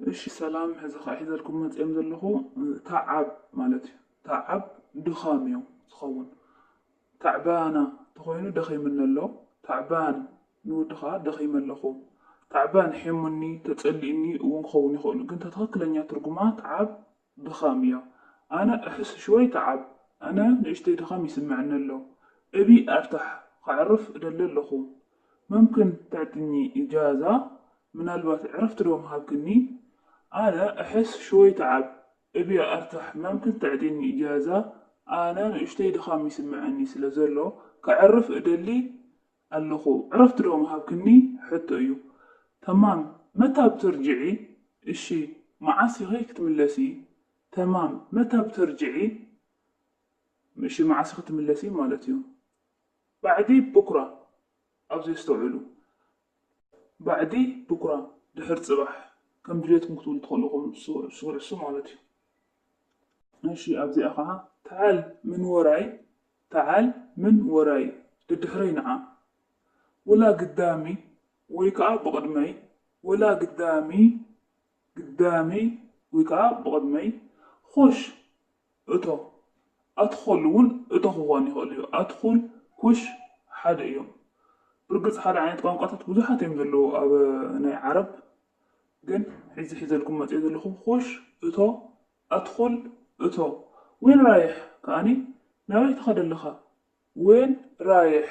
እሺ ሰላም፣ ሕዚ ከዓ ሒዘልኩም መፅኦም ዘለኹ ተዓብ ማለት እዩ። ተዓብ ድኻም እዩ ዝኸውን። ታዕባና ተኾይኑ ደኺምኒ ኣሎ። ታዕባን ንወዲ ከዓ ደኺመ ኣለኹ። ታዕባን ሒሙኒ ተፀሊእኒ እውን ክኸውን ይኽእሉ፣ ግን ትኽክለኛ ትርጉማ ተዓብ ድኻም እያ። ኣነ እሕስ ሽወይ ተዓብ፣ ኣነ ንእሽተይ ድኻም ይስምዐኒ ኣሎ። እቢ ኣርታሕ ከዕርፍ እደሊ ኣለኹ። መምክን ተዕጥኒ እጃዛ፣ ምናልባት ዕረፍቲ ዶ ምሃብክኒ? ኣነ እሕስ ሽወይ ተዓብ፣ እቢ ኣርታሕ መምክን ተዕጥኒ እጃዛ፣ ኣነ ንእሽተይ ድኻም ይስምዐኒ ስለ ዘሎ ከዕርፍ እደሊ ኣለኹ። ዕረፍቲ ዶ ምሃብክኒ? ሕቶ እዩ። ተማም መታ ብትርጅዒ? እሺ መዓስ ኢኺ ክትምለሲ? ተማም መታ ብትርጅዒ? እሺ መዓስ ኢኺ ትምለሲ ማለት እዩ። ባዕዲ ብኩራ ኣብዚ ኣስተውዕሉ። ባዕዲ ብኩራ ድሕር ፅባሕ ከም ድሌትኩም ክትብሉ ትኽእሉ ኢኹም። እሱ እሱ እሱ ማለት እዩ። እሺ ኣብዚኣ ከዓ ተዓል ምን ወራይ፣ ተዓል ምን ወራይ፣ ድድሕረይ ንዓ። ወላ ግዳሚ ወይ ከዓ ብቕድመይ፣ ወላ ግዳሚ ግዳሚ ወይ ከዓ ብቕድመይ። ኹሽ እቶ፣ ኣትኹል እውን እቶ ክኾን ይኽእል እዩ። ኣትኹል ኩሽ ሓደ እዮም። ብርግፅ ሓደ ዓይነት ቋንቋታት ብዙሓት እዮም ዘለዉ ኣብ ናይ ዓረብ፣ ግን ሕዚ ሒዘልኩም መፅእ ዘለኹ ኹሽ እቶ፣ ኣትኹል እቶ። ዌን ራይሕ ከዓኒ ናበይ ትኸድ ኣለኻ? ዌን ራይሕ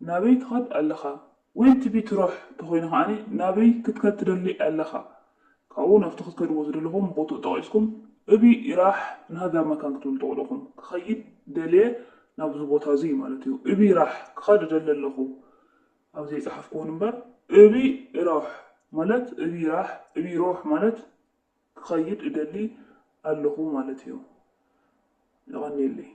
ናበይ ትኸድ ኣለኻ? ዌን ትቢ ትሮሕ ተኾይኑ ከዓኒ ናበይ ክትከድ ትደሊ ኣለኻ? ካብኡ ናብቲ ክትከድዎ ዝደለኹም ቦትኡ ጠቒስኩም እቢ ኢራሕ ንሃዛ መካን ክትብሉ ትኽእሉ ኢኹም። ክኸይድ ደልየ ናብዚ ቦታ እዚ ማለት እዩ። እቢ ኢራሕ ክኸድ እደሊ ኣለኹ። ኣብዚ ይጸሓፍኩውን እምበር እቢ ኢራሕ ማለት እቢ ኢራሕ እቢ ሮሕ ማለት ክኸይድ እደሊ ኣለኹ ማለት እዩ። የቐንየለይ።